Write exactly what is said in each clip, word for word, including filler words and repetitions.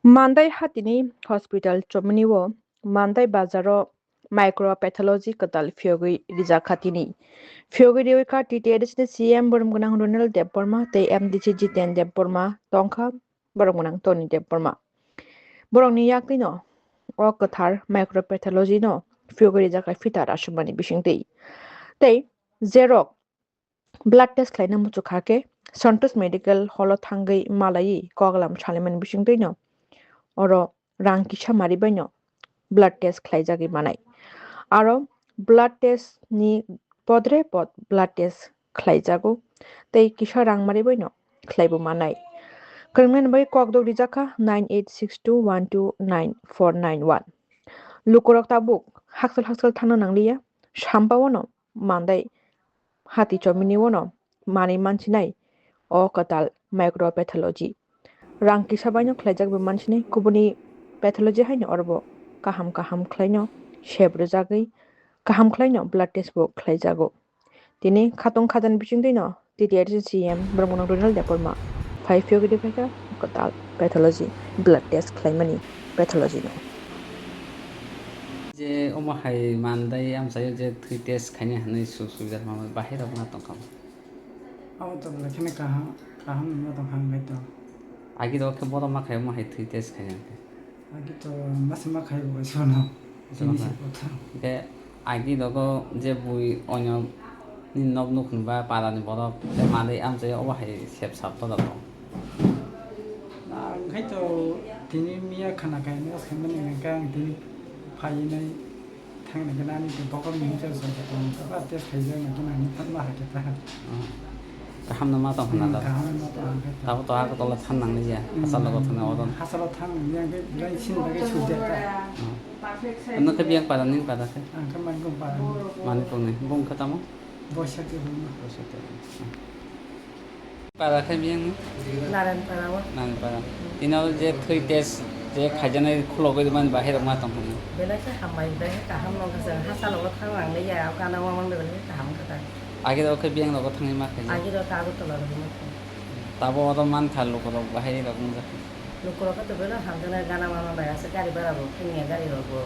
Mandai hatini hospital chomini o Mandai bazaro micropathology kwtal phiyogwi rijak kha tini. Phiyogwi riwi kha T T A D C ni C M borok gwnang Ronel Debbarma tei M D C Jiten Debbarma tongkha borok gwnang Tony Debbarma. Borokni yaktwino o kwthar micropathology no phiyogwi rijak kha phita rasumani bisingtwi. Tei jerok blood test khlaina muchuk kha khe Santosh Medical Hall o thangwi malaiwi koklam salaimani bisingtwino oro rang kisa mari baino blood test khlaijagwi manai. Aro blood test ni podre pod blood test khlaijago tei kisa rang mari baino khlaibo manai. Kwrwngmani bai kokdok rijak kha nine eight six two one two nine four nine one. Lukurok tabuk hakchal hakchal thangna nangliya, sampao no Mandai hati chomini o no manwi mansinai o kwtal micropathology. Rang kisa baino khlaijak bo mansinai kubuni pathology haino orobo kaham kaham khlaino sep rwjagwi kaham khlaino blood test bo khlaijago. Tini khatong khajan bisingtwino T T A D C C M borok gwnang Ronel Debbarma phai phiyogwi phaikha kwtal pathology blood test khlaimani pathology no. Je omo hai Mandai amchaio je thwi test khaina hinwi su subida rwma bahai rok ma tongkha. Abo to belai kheno kaham, kaham wngma tongkha hwnbai to. Agi rok khe borom ma khai omo hai thwi test khaina khe. Agi to masa ma khai bo sono. Masa ma khai. Hwnkhe agi rogo je bui onyo ni nok nukhung ba para ni borok tei manwi amchaio obo hai sep sap to da tong. Ang khai to tini miya khana khai mos khai mani hwnkhe ang tini phai nai. Thangna gana ani tei bokhorok ni himsal song khe tong kha, ba test khaijak nang gana ani thangma hai khe ta. Kaham no ma tong khna da. Kaham no ma tong kha. Tabo to Agartala thang nang liya. Hmm. Hachal logo thang na odon. Hachal o thang yang khe belai sin bagwi sujak ta. Ano khe biyang para ning para khe. Ang khe Manikpur para. Manikpur ni. Bung khe tamo? Boisa khe bung. Boisa khe. Para khe biyang ni? Narayanpara o. Narayanpara. Tini o je thwi test je khaijaknai khulogwi rwmani bahai rok ma tong hwnwi. Belai khe hambai, belai khe kaham nokha chwng hachal o thang nang liya, o gana o mang belai khe kaham kha ta. Agi rok khe biyang rogo thangwi ma khaijak. Agi rok khe Agartala rogo ma khaijak. Tabo oro man kha lukurok bahai rok wngjak. Lukurok khe to belai hamjaknai gana mano bai aswk gari bhara bo thangya gari rok bo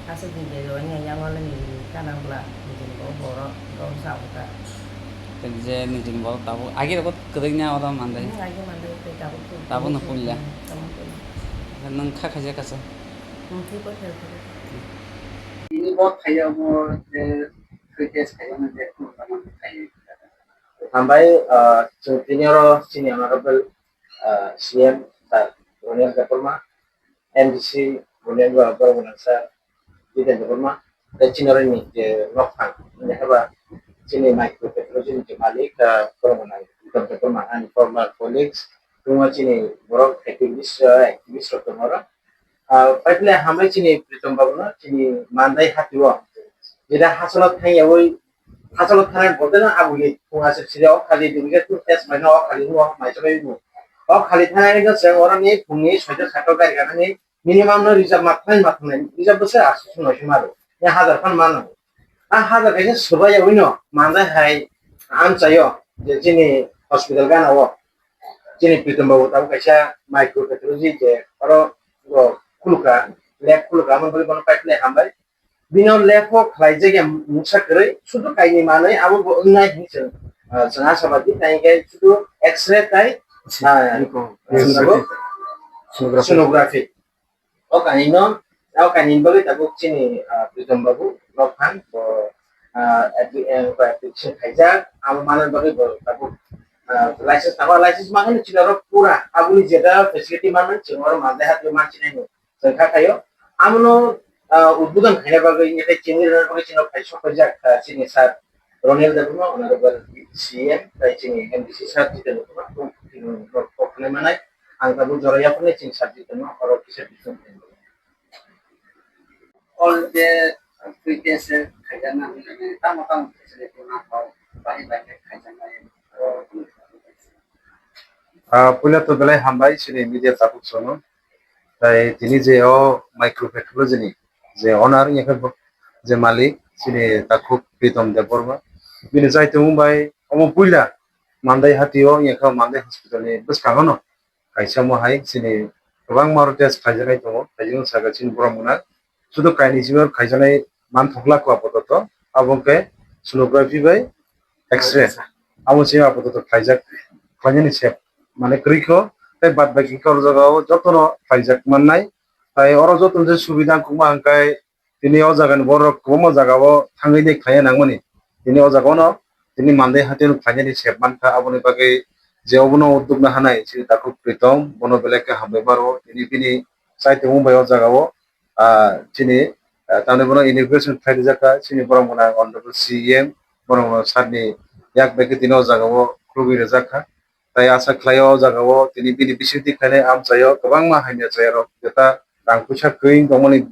aswk di de rw wngya yang wale ni gana bwla nijini bo borok rok sa bo ta. Tei je nijini borok tabuk agi rok bo kwrwngya oro Mandai. Hmm, agi Mandai tei tabuk to. Tabuk no puila. Hmm, tabuk puila. Nwng kha khaijak kasa. Hmm, tei bo khe khe. Ini bo thaya bo je test khaya mo je ko tamo thaya. Hambai, ah, chwng tini oro chini honorable ah, C M sir Ronel Debbarma, M D C Ronel Debbarma sir, Jiten Debbarma, tei chini oro ni je nokphang, wngkha ba chini micropathology ni je malik, ah, borok gwnang, Jiten Debbarma, ani former colleagues, tungma chini borok activist, ah, activist rok tongo oro. Ah, paithle hambai chini Pritom babu no, chini Mandai hati o, jeta hachalo thangyawi Hachalo thanai bote no aboni phung aswk siri o khali dugja tu test mai no o khali no mai chabai bu. O khali thanai no se oro ni phung ni soita sato gari gana ni minimum no reserve ma thanai ma thanai reserve bo se aswk sung no sima ro. Ya hazar phan mano. A hazar kaisa sobai ya wino mandai hai amchayo je chini hospital gana o. Chini Pritom babu tabo kaisa micropathology je oro khuluka lab khuluka amon boli bono paithlai hambai. Bino lab o khlaijak ya mungsa kwrwi, sudu kainwi manwi abo bo wngnai hinwi chwng, ah, chwng asa badi, tai hwnkhe sudu X-ray tai, ah, sonography. Sonography. O kainwi no, o kainwi bagwi tabuk chini, ah, Pritom babu, Rokhan, bo, ah, appli-, eh, application khaijak, abo manwi bagwi bo tabuk, ah, license tabuk, license manwi chini oro pura, aboni jeta facility manwi chwng oro mandai hatwi mansinai no. Chwng kha khaio. Amono, ah, udbodon khaina bagwi, tei chini rwna bagwi chini phai sok paijak, ah, chini sir Ronel Debbarma, honorable C M, tei chini M D C sir Jiten Debbarma, tong, tong, tong, tong, khanai manai. Ang tabuk jora yaphurni chini sir Jiten no, oro kisa bising. All je free test khaijak na, tamo tamo facility ma kho, bahai bahai khaijak nai. Ah, puila to belai hambai chini media tabuk sono. Tai tini je o micropathology ni je owner wngya khe bo, je malik chini takhuk Pritom Debbarma. Bini jaitung bai omo puila Mandai hati o wngya khe Mandai hospital ni bwskango no kaisa mo hai chini kwbangma oro test khaijaknai tongo, khaijak saka chini borok mwnang. Sudu kainwi simi oro khaijaknai manthokla kho apatot, abo hwnkhe sonography bai X-ray. Abo simi apatot khaijak, khlainani sep mane kwrwi kho, tei bad baki khe oro jagao jotono khaijak mannai. Tai oro joto je subida wngkukma hwnkhe tini o jagani borok kwbangma jagao thangwi de khlaiya nangmani. Tini o jagao no tini mandai hatino khlainani sep mankha, aboni bagwi je obono udduk na hanai chini takhuk Pritom, bono belai khe hambai maro. Tini bini chaitumung bai o jagao, ah, chini, ah, tamni bono inauguration khlai rijak kha chini borok mwnang honorable C E M, borok mwnang sir ni yak bai khe tini o jagao khulugwi rijak kha. Tai asa khlaio o jagao tini bini bisingtwi khlainai amchaio kwbangma hamya chayarok jeta rang puisa kwrwi wng tongmani,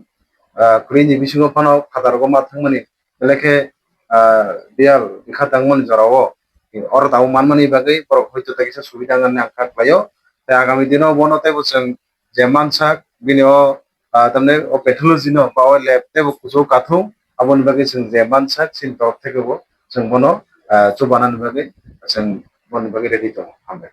ah, kwrwini bisingo phano phatargo ma thangmani, belai khe, ah, biyal bikha tangmani jorao oro tabuk manmani bagwi borok hoito tei kisa subida wngna nangkha khlaio. Tai agami dino bono teibo chwng je mansak bini o, ah, tamni o pathology no ba o lab teibo kuchuk kathung, aboni bagwi chwng je mansak chini torok theke bo chwng bono, ah, chubanani bagwi chwng boni bagwi ready tongo. Hambai.